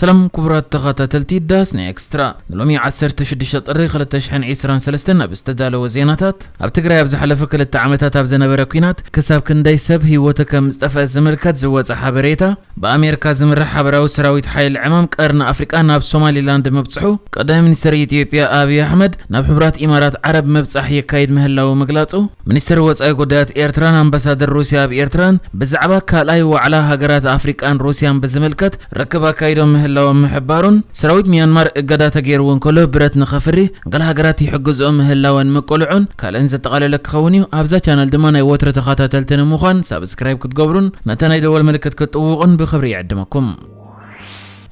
ሰላም ክቡራት ተኸታተልቲ ዳስ ናይ ኤክስትራ፣ ንሎሚ ዓሰርተ ሽዱሽተ ጥሪ ክልተ ሽሕን ዕስራን ሰለስተን ኣብ ዝተዳለወ ዜናታት፣ ኣብ ትግራይ ኣብ ዝሓለፈ ክልተ ዓመታት ኣብ ዝነበረ ኲናት ክሳብ ክንደይ ሰብ ህይወቱ ከም ዝጠፍአ ዝምልከት ዝወጸ ሓበሬታ፣ ብኣሜሪካ ዝምራሕ ሓበራዊ ሰራዊት ሓይሊ ዕማም ቀርኒ ኣፍሪቃ ናብ ሶማሊላንድ ምብጽሑ፣ ቀዳማይ ሚኒስትር ኢትዮጵያ ኣብይ ኣሕመድ ናብ ሕቡራት ኢማራት ዓረብ ምብጻሕ የካይድ ምህላዉ ምግላጹ፣ ሚኒስትር ወጻኢ ጉዳያት ኤርትራን ኣምባሳደር ሩስያ ኣብ ኤርትራን ብዛዕባ ካልኣይ ዋዕላ ሃገራት ኣፍሪቃን ሩስያን ብዝምልከት ርክብ ኣካይዶም ምህላዎም ምሕባሩን፣ ሰራዊት ሚያንማር እገዳ ተገይርዎ እንከሎ ብረት ንኸፍሪ ገለ ሃገራት ይሕግዝኦ ምህላወን ምቅልዑን ካልእን ዘጠቓለለ ክኸውን እዩ። ኣብዛ ቻነል ድማ ናይ ወትሮ ተኸታተልቲ ንምዃን ሳብስክራይብ ክትገብሩን ነታ ናይ ደወል ምልክት ክትጥውቑን ብኽብሪ ይዕድመኩም።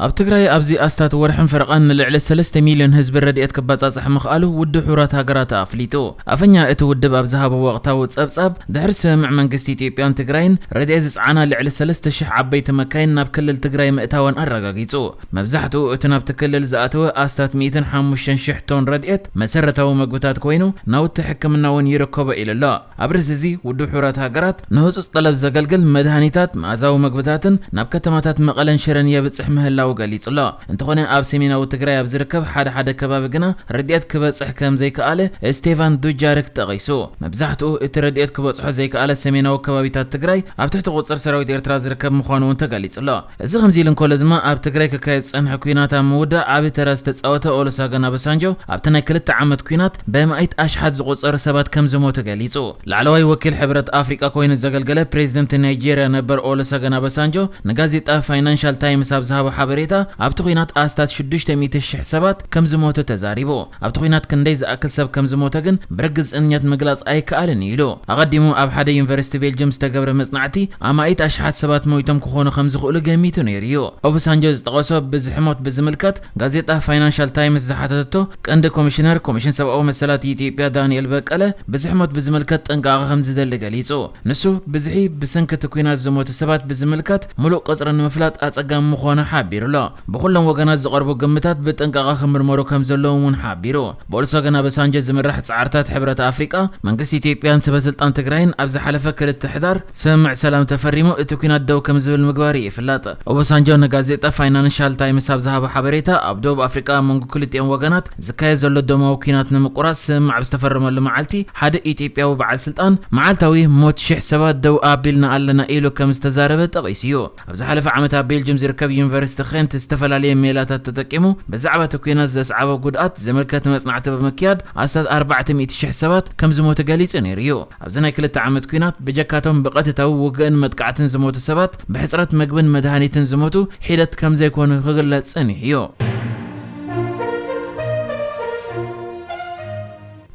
ኣብ ትግራይ ኣብዚ ኣስታት ወርሕን ፈረቓን ንልዕሊ ሰለስተ ሚልዮን ህዝቢ ረድኤት ክበጻጽሕ ምኽኣሉ ውድብ ሕቡራት ሃገራት ኣፍሊጡ። ኣፈኛ እቲ ውድብ ኣብ ዝሃቦ ወቕታዊ ጸብጻብ፣ ድሕሪ ስምምዕ መንግስቲ ኢትዮጵያን ትግራይን ረድኤት ዝጸዓና ልዕሊ ሰለስተ ሽሕ ዓበይቲ መካይን ናብ ክልል ትግራይ ምእታወን ኣረጋጊጹ። መብዛሕትኡ እቲ ናብቲ ክልል ዝኣተወ ኣስታት ሚእትን ሓሙሽተን ሽሕ ቶን ረድኤት መሰረታዊ መግብታት ኮይኑ፣ ናውቲ ሕክምና እውን ይርከቦ ኢሉ ኣሎ። ኣብ ርእሲ እዚ፣ ውድብ ሕቡራት ሃገራት ንህጹጽ ጠለብ ዘገልግል መድሃኒታት፣ መኣዛዊ መግብታትን ናብ ከተማታት መቐለን ሽረን የብጽሕ ምህላዉ ገሊጹ ኣሎ። እንተኾነ፣ ኣብ ሰሜናዊ ትግራይ ኣብ ዝርከብ ሓደ ሓደ ከባቢ ግና ረድኤት ክበጽሕ ከም ዘይከኣለ ስቴቫን ዱጃሪክ ጠቒሱ። መብዛሕትኡ እቲ ረድኤት ክበጽሖ ዘይከኣለ ሰሜናዊ ከባቢታት ትግራይ ኣብ ትሕቲ ቁጽር ሰራዊት ኤርትራ ዝርከብ ምዃኑ እውን ተገሊጹ ኣሎ። እዚ ከምዚ ኢሉ እንከሎ ድማ፣ ኣብ ትግራይ ክካየድ ዝጸንሐ ኲናት ኣብ ምውዳእ ዓቢ ተራ ዝተጻወተ ኦሉሰገን ኦባሳንጆ፣ ኣብቲ ናይ ክልተ ዓመት ኲናት ብኣማኢት ኣሽሓት ዝቑጸሩ ሰባት ከም ዝሞቱ ገሊጹ። ላዕለዋይ ወኪል ሕብረት ኣፍሪቃ ኮይኑ ዘገልገለ ፕሬዚደንት ናይጄርያ ነበር ኦሉሰገን ኦባሳንጆ ንጋዜጣ ፋይናንሻል ታይምስ ኣብ ዝሃቦ ሓበሬታ፣ ኣብቲ ኲናት ኣስታት ሽዱሽተ ሚእቲ ሽሕ ሰባት ከም ዝሞቱ ተዛሪቡ። ኣብቲ ኲናት ክንደይ ዝኣክል ሰብ ከም ዝሞተ ግን ብርግጽኛት ምግላጽ ኣይከኣልን እዩ ኢሉ። ኣቐዲሙ ኣብ ሓደ ዩኒቨርሲቲ ቤልጅም ዝተገብረ መጽናዕቲ፣ ኣማኢት ኣሽሓት ሰባት ሞይቶም ክኾኑ ከም ዝኽእሉ ገሚቱ ነይሩ እዩ። ኦባሳንጆ ዝጠቐሶ ብዝሒ ሞት ብዝምልከት፣ ጋዜጣ ፋይናንሻል ታይምስ ዝሓተተቶ ቀንዲ ኮሚሽነር ኮሚሽን ሰብኣዊ መሰላት ኢትዮጵያ ዳንኤል በቀለ፣ ብዝሒ ሞት ብዝምልከት ጥንቃቐ ከም ዝደሊ ገሊጹ። ንሱ፣ ብዝሒ ብሰንኪ እቲ ኲናት ዝሞቱ ሰባት ብዝምልከት ምሉእ ቁጽሪ ንምፍላጥ ኣጸጋሚ ምዃኑ ሓቢሩ ኣሎ። ብኹሎም ወገናት ዝቐርቡ ግምታት ብጥንቃቐ ክምርመሩ ከም ዘለዎም እውን ሓቢሩ። ብኦሉሰገን ኦባሳንጆ ዝምራሕ ጻዕርታት ሕብረት ኣፍሪቃ፣ መንግስቲ ኢትዮጵያን ሰበስልጣን ትግራይን ኣብ ዝሓለፈ ክልተ ሕዳር ስምምዕ ሰላም ተፈሪሙ እቲ ኲናት ደው ከም ዝብል ምግባሩ ይፍለጥ። ኦባሳንጆ ንጋዜጣ ፋይናንሻል ታይምስ ኣብ ዝሃቦ ሓበሬታ፣ ኣብ ደቡብ ኣፍሪቃ ኣብ መንጎ ክልቲኦም ወገናት ዝካየድ ዘሎ ደማዊ ኲናት ንምቁራጽ ስምምዕ ኣብ ዝተፈረመሉ መዓልቲ፣ ሓደ ኢትዮጵያዊ በዓል ስልጣን፣ መዓልታዊ ሞት ሽሕ ሰባት ደው ኣቢልና ኣለና ኢሉ ከም ዝተዛረበ ጠቒሱ እዩ። ኣብ ዝሓለፈ ዓመት ኣብ ቤልጅም ዝርከብ ዩኒቨርሲቲ ኸንት ዝተፈላለየ ሜላታት ተጠቂሙ ብዛዕባ እቲ ኲናት ዘስዓቦ ጉድኣት ዝምልከት መጽናዕቲ ብምክያድ፣ ኣስታት ኣርባዕተ ሚእቲ ሽሕ ሰባት ከም ዝሞቱ ገሊጹ ነይሩ እዩ። ኣብዚ ናይ ክልተ ዓመት ኲናት ብጀካቶም ብቐጥታዊ ውግእን መጥቃዕትን ዝሞቱ ሰባት፣ ብሕጽረት መግብን መድሃኒትን ዝሞቱ ሒደት ከም ዘይኮኑ ክግለጽ ጸኒሑ እዩ።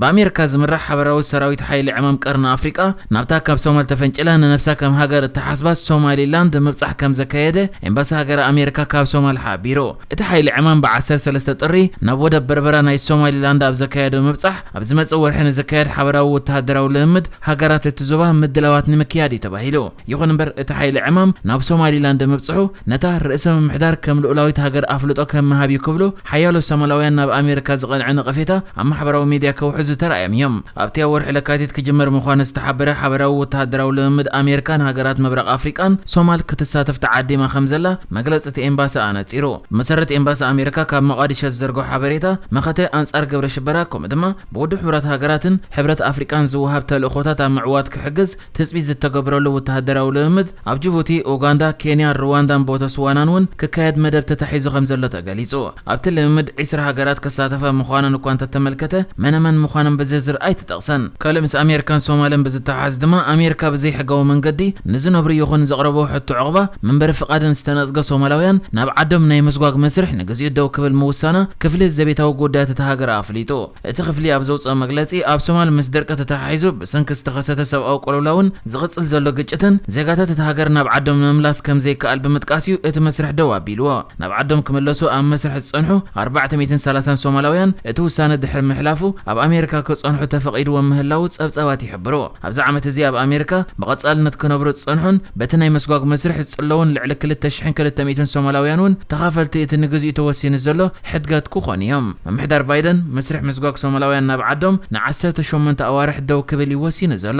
ብኣሜሪካ ዝምራሕ ሓበራዊ ሰራዊት ሓይሊ ዕማም ቀርኒ ኣፍሪቃ፣ ናብታ ካብ ሶማል ተፈንጭላ ንነብሳ ከም ሃገር እተሓስባ ሶማሊላንድ ምብጻሕ ከም ዘካየደ ኤምባሲ ሃገረ ኣሜሪካ ካብ ሶማል ሓቢሩ። እቲ ሓይሊ ዕማም ብዓሰርተ ሰለስተ ጥሪ ናብ ወደብ በርበራ ናይ ሶማሊላንድ ኣብ ዘካየዶ ምብጻሕ፣ ኣብ ዝመጽእ ወርሒ ንዝካየድ ሓበራዊ ወተሃደራዊ ልምምድ ሃገራት እቲ ዞባ ምድላዋት ንምክያድ እዩ ተባሂሉ። ይኹን እምበር፣ እቲ ሓይሊ ዕማም ናብ ሶማሊላንድ ምብጽሑ፣ ነታ ርእሰ ምምሕዳር ከም ልኡላዊት ሃገር ኣፍልጦ ከም ምሃብ እዩ ክብሉ ሓያሎ ሶማላውያን ናብ ኣሜሪካ ዝቐንዐ ነቐፌታ ኣብ ማሕበራዊ ሚድያ ከውሕዙ ተራእዮም እዮም። ኣብቲ ኣብ ወርሒ ለካቲት ክጅመር ምዃኑ ዝተሓበረ ሓበራዊ ወተሃደራዊ ልምምድ ኣሜሪካን ሃገራት ምብራቕ ኣፍሪቃን ሶማል ክትሳተፍ ተዓዲማ ከም ዘላ መግለጺ እቲ ኤምባሲ ኣነጺሩ። ብመሰረት ኤምባሲ ኣሜሪካ ካብ ሞቓዲሾ ዝዘርግሖ ሓበሬታ፣ መኸተ ኣንጻር ግብረ ሽበራ ከምኡ ድማ ብውድብ ሕቡራት ሃገራትን ሕብረት ኣፍሪቃን ዝወሃብ ተልእኾታት ኣብ ምዕዋት ክሕግዝ ትጽቢት ዝተገብረሉ ወተሃደራዊ ልምምድ ኣብ ጅቡቲ፣ ኡጋንዳ፣ ኬንያ፣ ሩዋንዳን ቦተስዋናን እውን ክካየድ መደብ ተታሒዙ ከም ዘሎ ተገሊጹ። ኣብቲ ልምምድ ዒስራ ሃገራት ክሳተፋ ምዃነን እኳ እንተተመልከተ፣ መነመን ምዃነን ብዝርዝር ኣይተጠቕሰን። ካልእ ምስ ኣሜሪካን ሶማልን ብዝተሓሓዝ ድማ፣ ኣሜሪካ ብዘይሕጋዊ መንገዲ ንዝነብሩ ይኹን ዘቕረቦ ሕቶ ዕቑባ መንበሪ ፍቓድን ዝተነጽገ ሶማላውያን ናብ ዓዶም ናይ ምስጓግ መስርሕ ንግዚኡ ደው ክብል ምውሳና ክፍሊ ዘቤታዊ ጉዳያት እታ ሃገር ኣፍሊጡ። እቲ ክፍሊ ኣብ ዘውጽኦ መግለጺ፣ ኣብ ሶማል ምስ ድርቂ ተተሓሒዙ ብሰንኪ ዝተኸሰተ ሰብኣዊ ቅልውላውን ዝቕጽል ዘሎ ግጭትን ዜጋታት እታ ሃገር ናብ ዓዶም ንምምላስ ከም ዘይከኣል ብምጥቃስ እዩ እቲ መስርሕ ደው ኣቢልዎ። ናብ ዓዶም ክምለሱ ኣብ መስርሕ ዝጸንሑ ኣርባዕተ ሚእትን ሰላሳን ሶማላውያን፣ እቲ ውሳነ ድሕሪ ምሕላፉ ኣብ ኣሜሪካ ክጸንሑ ተፈቒድዎም ምህላዉ ጸብጻባት ይሕብሩ። ኣብዚ ዓመት እዚ ኣብ ኣሜሪካ ብቐጻልነት ክነብሩ ዝጸንሑን በቲ ናይ መስጓግ መስርሕ ዝጽለዉን ልዕሊ ክልተ ሽሕን ክልተ ሚእትን ሶማላውያን እውን ተኻፈልቲ እቲ ንግዚኡ ተወሲኑ ዘሎ ሕድገት ክኾኑ እዮም። ምምሕዳር ባይደን፣ መስርሕ ምስጓግ ሶማላውያን ናብ ዓዶም ንዓሰርተ ሸሞንተ ኣዋርሕ ደው ክብል እዩ ወሲኑ ዘሎ።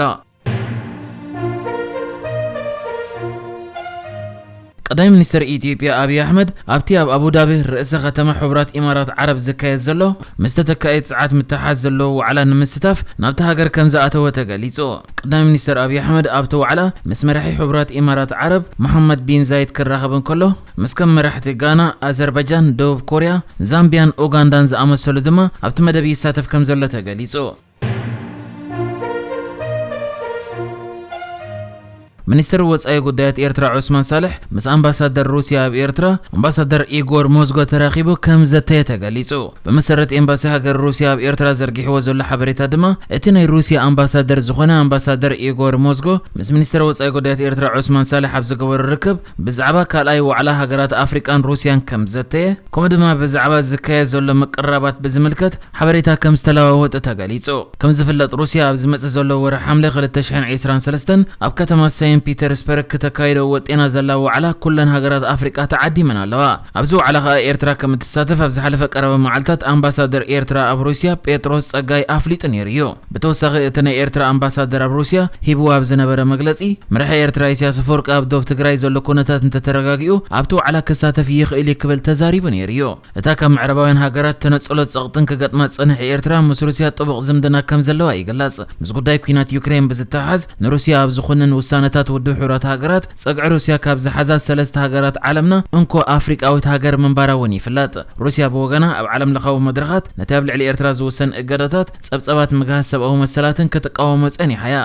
ቀዳማይ ሚኒስተር ኢትዮጵያ ኣብይ ኣሕመድ ኣብቲ ኣብ ኣቡዳቢ ርእሰ ከተማ ሕቡራት ኢማራት ዓረብ ዝካየድ ዘሎ ምስ ተተካኢ ጸዓት ምትሓዝ ዘለዎ ዋዕላ ንምስታፍ ናብቲ ሃገር ከም ዝኣተወ ተገሊጹ። ቀዳማይ ሚኒስተር ኣብይ ኣሕመድ ኣብቲ ዋዕላ ምስ መራሒ ሕቡራት ኢማራት ዓረብ መሓመድ ቢን ዛይድ ክራኸብ እንከሎ፣ ምስ ከም መራሕቲ ጋና፣ ኣዘርባይጃን፣ ደቡብ ኮርያ፣ ዛምቢያን ኡጋንዳን ዝኣመሰሉ ድማ ኣብቲ መደብ ይሳተፍ ከም ዘሎ ተገሊጹ። ሚኒስትር ወጻኢ ጉዳያት ኤርትራ ዑስማን ሳልሕ ምስ ኣምባሳደር ሩስያ ኣብ ኤርትራ ኣምባሳደር ኢጎር ሞዝጎ ተራኺቡ ከም ዘተየ ተገሊጹ። ብመሰረት ኤምባሲ ሃገር ሩስያ ኣብ ኤርትራ ዘርጊሕዎ ዘሎ ሓበሬታ ድማ፣ እቲ ናይ ሩስያ ኣምባሳደር ዝኾነ ኣምባሳደር ኢጎር ሞዝጎ ምስ ሚኒስትር ወጻኢ ጉዳያት ኤርትራ ዑስማን ሳልሕ ኣብ ዝገበሮ ርክብ ብዛዕባ ካልኣይ ዋዕላ ሃገራት ኣፍሪቃን ሩስያን ከም ዘተየ፣ ከምኡ ድማ ብዛዕባ ዝካየድ ዘሎ ምቅርራባት ብዝምልከት ሓበሬታ ከም ዝተለዋወጡ ተገሊጹ። ከም ዝፍለጥ፣ ሩስያ ኣብ ዝመጽእ ዘሎ ወርሒ ሓምለ ክልተ ሽሕን ዕስራን ሰለስተን ኣብ ከተማ ሴንት ፒተርስበርግ ክተካይዶ ወጢና ዘላ ዋዕላ ኩለን ሃገራት ኣፍሪቃ ተዓዲመን ኣለዋ። ኣብዚ ዋዕላ ከኣ ኤርትራ ከም እትሳተፍ ኣብ ዝሓለፈ ቀረባ መዓልታት ኣምባሳደር ኤርትራ ኣብ ሩስያ ጴጥሮስ ጸጋይ ኣፍሊጡ ነይሩ እዩ። ብተወሳኺ፣ እቲ ናይ ኤርትራ ኣምባሳደር ኣብ ሩስያ ሂብዎ ኣብ ዝነበረ መግለጺ፣ መራሒ ኤርትራ ኢሳያስ ኣፈወርቂ ኣብ ዶብ ትግራይ ዘሎ ኩነታት እንተተረጋጊኡ ኣብቲ ዋዕላ ክሳተፍ ይኽእል እዩ ክብል ተዛሪቡ ነይሩ እዩ። እታ ካብ ምዕራባውያን ሃገራት ተነጽሎ ጸቕጥን ክገጥማ ዝጸንሐ ኤርትራ፣ ምስ ሩስያ ጥቡቕ ዝምድና ከም ዘለዋ ይግለጽ። ምስ ጉዳይ ኲናት ዩክሬን ብዝተሓሓዝ፣ ንሩስያ ኣብ ዝኹንን ውሳነታት ውድብ ሕቡራት ሃገራት ጸግዒ ሩስያ ካብ ዝሓዛ ሰለስተ ሃገራት ዓለምና፣ እንኮ ኣፍሪቃዊት ሃገር ምንባራ እውን ይፍለጥ። ሩስያ ብወገና፣ ኣብ ዓለም ለኻዊ መድረኻት ነቲ ኣብ ልዕሊ ኤርትራ ዝውሰን እገዳታት፣ ጸብጸባት ምግሃስ ሰብኣዊ መሰላትን ክትቃወሞ ጸኒሓ እያ።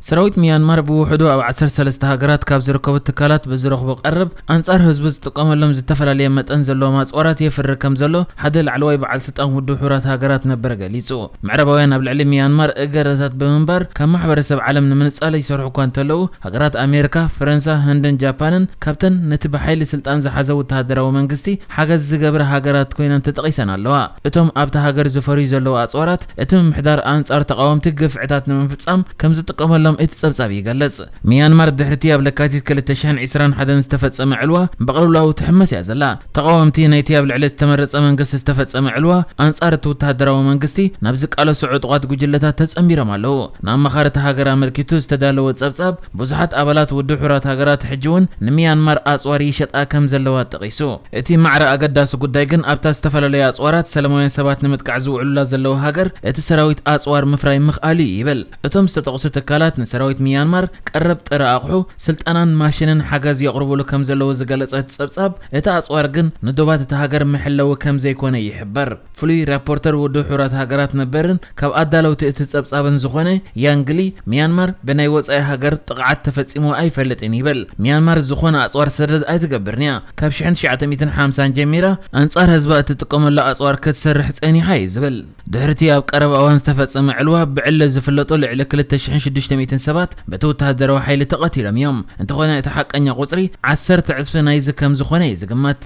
ሰራዊት ሚያንማር ብውሕዱ ኣብ ዓሰርተ ሰለስተ ሃገራት ካብ ዝርከቡ ትካላት ብዝረኽቦ ቀረብ ኣንጻር ህዝቡ ዝጥቀመሎም ዝተፈላለየ መጠን ዘለዎም ኣጽዋራት የፍሪ ከም ዘሎ ሓደ ላዕለዋይ በዓል ስልጣን ውድብ ሕቡራት ሃገራት ነበር ገሊጹ። ምዕራባውያን ኣብ ልዕሊ ሚያንማር እገዳታት ብምንባር ካብ ማሕበረሰብ ዓለም ንምንጻል ይሰርሑ እኳ እንተለዉ፣ ሃገራት ኣሜሪካ፣ ፈረንሳ፣ ህንድን ጃፓንን ካብተን ነቲ ብሓይሊ ስልጣን ዝሓዘ ወተሃደራዊ መንግስቲ ሓገዝ ዝገብራ ሃገራት ኮይነን ተጠቒሰን ኣለዋ። እቶም ኣብታ ሃገር ዝፈርዩ ዘለዉ ኣጽዋራት፣ እቲ ምምሕዳር ኣንጻር ተቓወምቲ ግፍዕታት ንምፍጻም ከም ዝጥቀመሎም እቲ ጸብጻብ ይገልጽ። ሚያንማር ድሕሪቲ ኣብ ለካቲት ክልተ ሽሕን ዕስራን ሓደን ዝተፈጸመ ዕልዋ ብቕልውላው ትሕመስ እያ ዘላ። ተቓወምቲ ናይቲ ኣብ ልዕሊ ዝተመረጸ መንግስቲ ዝተፈጸመ ዕልዋ ኣንጻር እቲ ወተሃደራዊ መንግስቲ ናብ ዝቃለሱ ዕጡቓት ጉጅለታት ተጸንቢሮም ኣለዉ። ንኣማኻሪ እታ ሃገር ኣመልኪቱ ዝተዳለወ ጸብጻብ፣ ብዙሓት ኣባላት ውድብ ሕቡራት ሃገራት ሕጂ እውን ንሚያንማር ኣጽዋር ይሸጣ ከም ዘለዋ ጠቒሱ። እቲ ማዕረ ኣገዳሲ ጉዳይ ግን፣ ኣብታ ዝተፈላለዩ ኣጽዋራት ሰላማውያን ሰባት ንምጥቃዕ ዝውዕሉላ ዘለዉ ሃገር፣ እቲ ሰራዊት ኣጽዋር ምፍራይ ምኽኣሉ እዩ ይብል። እቶም ዝተጠቕሱ ትካላት ንሰራዊት ሚያንማር ቀረብ ጥረ ኣቕሑ፣ ስልጠናን ማሽንን ሓገዝ የቕርቡሉ ከም ዘለዉ ዝገለጸ እቲ ጸብጻብ፣ እቲ ኣጽዋር ግን ንዶባት እታ ሃገር መሐለዊ ከም ዘይኮነ ይሕበር። ፍሉይ ራፖርተር ውድብ ሕቡራት ሃገራት ነበርን ካብ ኣዳለውቲ እቲ ጸብጻብን ዝኾነ ያንግ ሊ፣ ሚያንማር ብናይ ወጻኢ ሃገር ጥቕዓት ተፈጺሙ ኣይፈልጥን ይብል። ሚያንማር ዝኾነ ኣጽዋር ሰደድ ኣይትገብርን እያ። ካብ ሽሕን ትሽዓተ ሚእትን ሓምሳን ጀሚራ ኣንጻር ህዝባ እትጥቀመሉ ኣጽዋር ክትሰርሕ ጸኒሓ እዩ ዝብል። ድሕሪቲ ኣብ ቀረባ እዋን ዝተፈጸመ ዕልዋ፣ ብዕለ ዝፍለጡ ልዕሊ ክልተ ሽሕን ሽዱሽተ ሚእትን ሰባት በቲ ወተሃደራዊ ሓይሊ ተቐቲሎም እዮም። እንተኾነ፣ እቲ ሓቀኛ ቁጽሪ ዓሰርተ ዕጽፊ ናይዚ ከም ዝኾነ እዩ ዝግመት።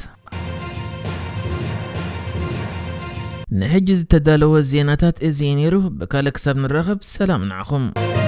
ንሕጂ ዝተዳለወ ዜናታት እዚ እዩ ነይሩ። ብካልእ ክሳብ ንራኸብ፣ ሰላም ንዓኹም።